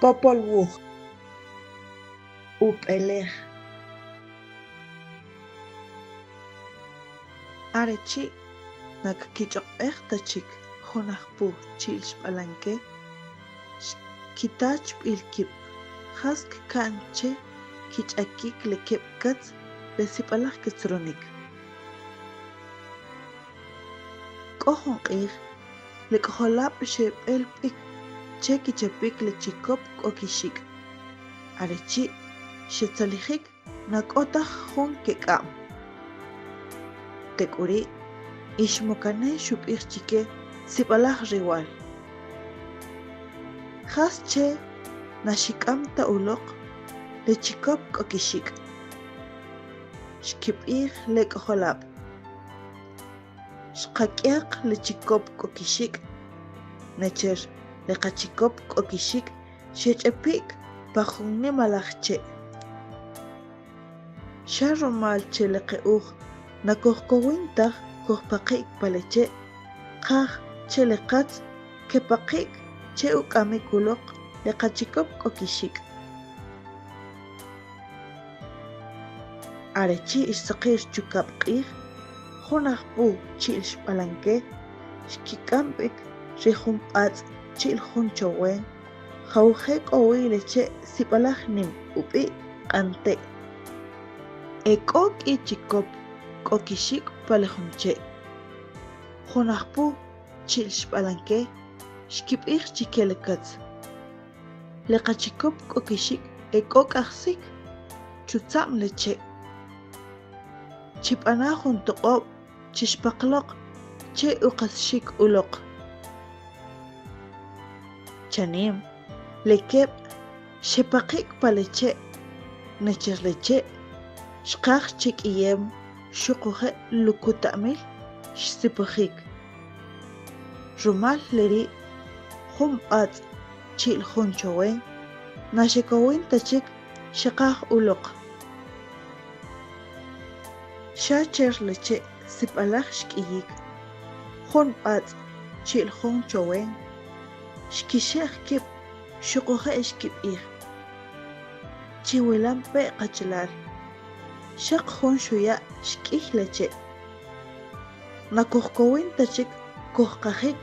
Popol Wuj Upelej Are chi' na kkich'ob'ej ta chik Jun Ajpu chi'l Xb'alanke, xkita chb'il kib' jas kka'n che kich'akik le keb' katz le sib'alaj ketzronik. K'o jun q'ij, le k'ojolab' xeb'el b'ik che kichapik le chikop k'o kixik'. Are chi' xetzalijik na k'o taj jun kek'a'm. Tek'uri' Ixmukane xub'ij chike sib'alaj riwal. Jas che na xik'am ta uloq le chikop k'o kixik'? Xkib'ij le k'ojolab'. Xqak'yaq le chikop k'o kixik', necher le qachikop k'o kixik' xech'epi'k pa jun nimalaj che'. Xa rumal che le qe'uj na kojkowin taj kojpaqi'k pa le che', qaj che le qatz kepaqi'k che uk'amik uloq le qachikop k'o kixik'. Are chi' xsaqir chukab' q'ij, Jun Ajpu chi'l Xb'alanke xkik'am b'ik ri jun b'atz' chi'l jun chowen jawje' k'o wi le che' sib'alaj nim ub'i' Q'ante'. E k'o k'i chikop k'o kixik' pa le jun che'. Jun Ajpu chi'l Xb'alanke xkib'ij chi ke le katz. Le qachikop k'o kixik' e k'o k'ajsik chutza'm le che'. Chib'ana jun toq'ob' chixpaqloq che uqasxik uloq. Chanim, le keb' xepaqi'k pa le che', necher le che' xqaj che k'iyem xuquje' lukuta'mil xsipojik. Rumal le ri' jun b'atz' chi'l jun chowen na xekowin ta chik xeqaj uloq. Xa cher le che' sib'alaj xk'iyik, jun b'atz' chi'l jun chowen xkixe'j kib' xuquje' xkib'ij, Chiwilampe' qachalal, xaq jun xuya' xk'iy le che'. Na kojkowin ta chik kojqajik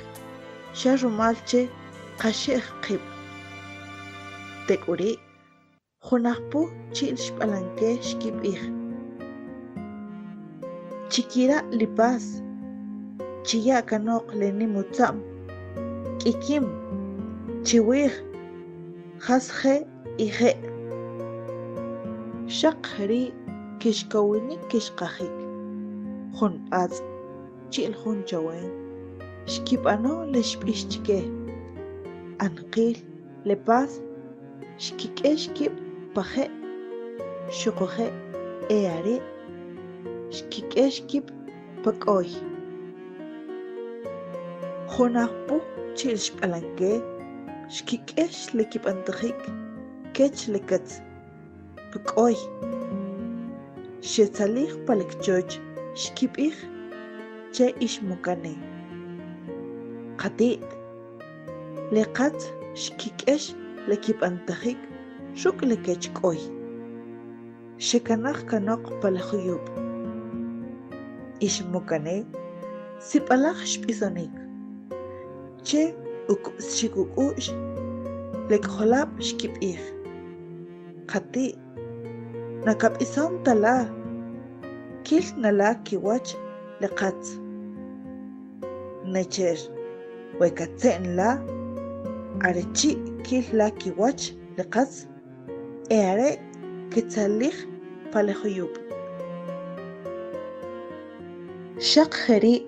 xa rumal che qaxe'j qib'. Tek'uri', Jun Ajpu chi'l Xb'alanke xkib'ij, Chikira' li pas, chiya' kanoq le nim utza'm, k'ikim, chiwij, jas je' y je'. Xaq jeri' kixkowinik kixqajik. Jun b'atz' chi'l jun chowen xkib'ano le xb'ix chike. Anqil le pas xkik'ex kib' pa je' xuquje' e are' xkik'ex kib' pa k'oy. Jun Ajpu chi'l Xb'alanke xkik'ex le kib'antajik kech le katz pa k'oy. Xetzalij pa le kchoch xkib'ij che Ixmukane. Qati't, le qatz xkik'ex le kib'antajik ruk' le kech k'oy. Xekanaj kanoq pa le juyub'. Ixmukane sib'alaj xb'isonik. Che ukub'sxik uk'u'x, le k'ojolab' xkib'ij, Qati', na kab'ison ta la, kil na la kiwach le qatz. Necher, we katze'n la, are chi' kil la kiwach le qatz, e are' ketzalij pa le juyub'. Xaq jeri'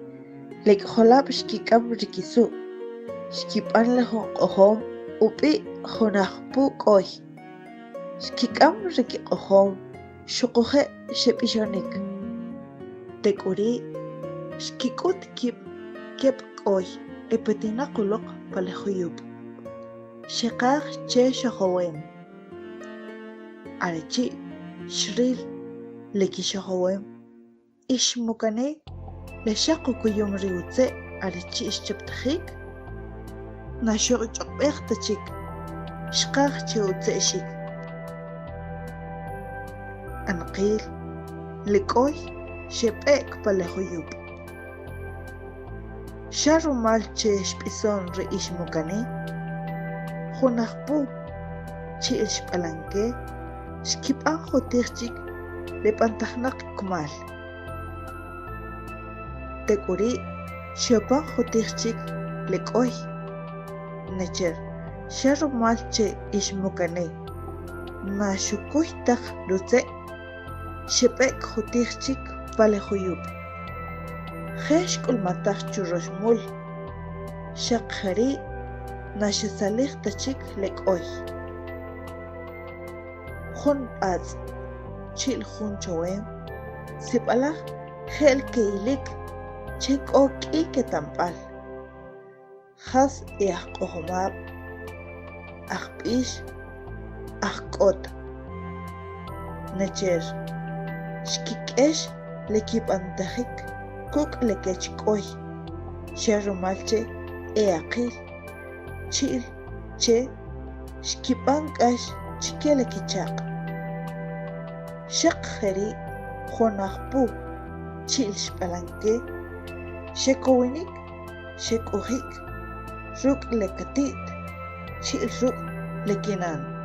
le k'ojolab' xkik'am ri kisu', xkib'an le jun q'ojom ub'i' Jun Ajpu K'oy. Xkik'am ri kiq'ojom xuquje' xeb'ixonik. Tek'uri' xkik'ut kib' keb' k'oy e petinaq uloq pa le juyub'. Xeqaj che xojowem. Are chi' xril le kixojowem, Ixmukane le xaq ukuyum ri utze' are chi' xchaptajik, na xuch'ob'ej ta chik. xqaj che utze'xik. Anqil, le k'oy xeb'e'k pa le juyub'. Xa rumal che xb'ison ri Ixmukane, Junajpu chi'l Xb'alanke xkib'an jutij chik le b'antajnaq kumal. Tek'uri' xe'opan jutij chik le k'oy, necher xa rumal che Ixmukane ma xukuy taj rutze' xeb'ek jutij chik pa le juyub'. Je xk'ulmataj churox mul, xaq jeri' na xetzalij ta chik le k'oy. Jun b'atz' chi'l jun chowem sib'alaj je'l ke'ilik che k'o k'i keta'mb'al, jas e ajq'ojomab', ajb'ix, ajk'ot. Necher, xkik'ex le kib'antajik kuk' le kech k'oy, xa rumal che e aqil, chi'l che xkib'an k'ax chike le kichaq'. Xaq jeri' Junajpu chi'l Xb'alanke xekowinik xek'oji'k ruk' le kati't chi'l ruk' le kinan.